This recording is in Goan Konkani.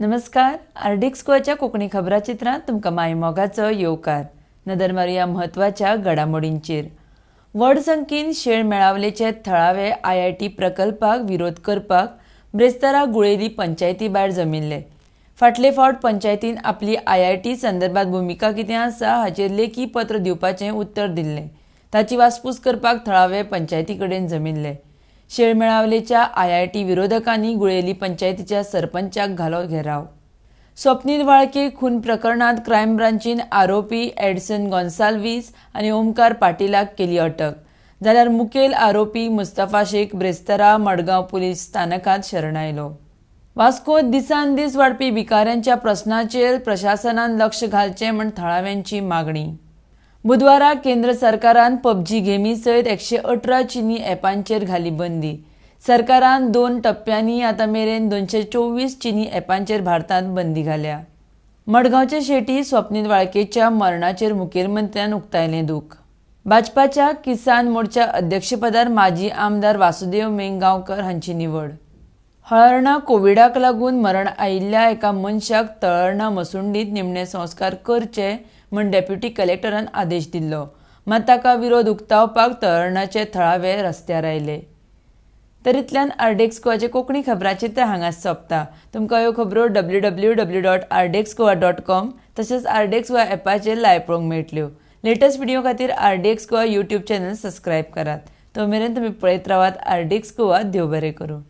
नमस्कार, आरडीएक्स गोवाच्या कोंकणी खबराचित्रांत तुमकां मायमोगाचो येवकार. नदर मारुया म्हत्वाच्या घडामोडींचेर. व्हड संख्येन शेळ मेळावलेचे थळावे आयआयटी प्रकल्पाक विरोध करपाक ब्रेस्तारा गुळेली पंचायती भायर जमिल्ले. फाटले फावट पंचायतीन आपली आयआयटी संदर्भात भुमिका कितें आसा हाचेर लेखी पत्र दिवपाचें उत्तर दिल्लें. ताची वासपूस करपाक थळावे पंचायती कडेन जमिल्ले. शेळ मेळावलेच्या आयआयटी विरोधकांनी गुळेली पंचायतीच्या सरपंचाक घालो घेराव. स्वप्नील वाळके खून प्रकरणात क्रायम ब्रांचीन आरोपी एडसन गोन्साल्वीस आनी ओमकार पाटीलाक केली अटक. जाल्यार मुखेल आरोपी मुस्तफा शेख ब्रेस्तारा मडगांव पुलीस स्थानकांत शरण आयलो. वास्कोत दिसान दीस वाडपी भिकाऱ्यांच्या प्रस्नाचेर प्रशासनान लक्ष घालचें म्हूण थळाव्यांची मागणी. बुधवारा केंद्र सरकारान पबजी गेमी सयत 118 चिनी ॲपांचेर घाली बंदी. सरकारान 2 टप्प्यांनी आतां मेरेन 224 चिनी ॲपांचेर भारतांत बंदी घाल्या. मडगांवचे शेटी स्वप्नील वाळकेच्या मरणाचेर मुखेलमंत्र्यान उक्तायलें दूख. भाजपाच्या किसान मोर्चा अध्यक्षपदार माजी आमदार वासुदेव मेंगांवकर हांची निवड. हळर्णा कोविडाक लागून मरण आयिल्ल्या एका मनशाक तळर्णा मसुंडीत निमणे संस्कार करचे म्हूण डेप्युटी कलेक्टरान आदेश दिल्लो. मात ताका विरोध उक्तावपाक तळर्णाचे थळावे रस्त्यार आयले. तर इतल्यान आरडीएक्स गोवाचे कोंकणी खबराचित्र हांगाच सोंपता. तुमकां ह्यो खबरो www.rdxgoa.com तशेंच आरडीएक्स गोवा ॲपाचेर लायव्ह पळोवंक मेळटल्यो. लेटस्ट व्हिडिओ खातीर RDX Goa YouTube channel subscribe करात. तो मेरेन तुमी पळयत रावात आरडीएक्स गोवा. देव बरें करूं.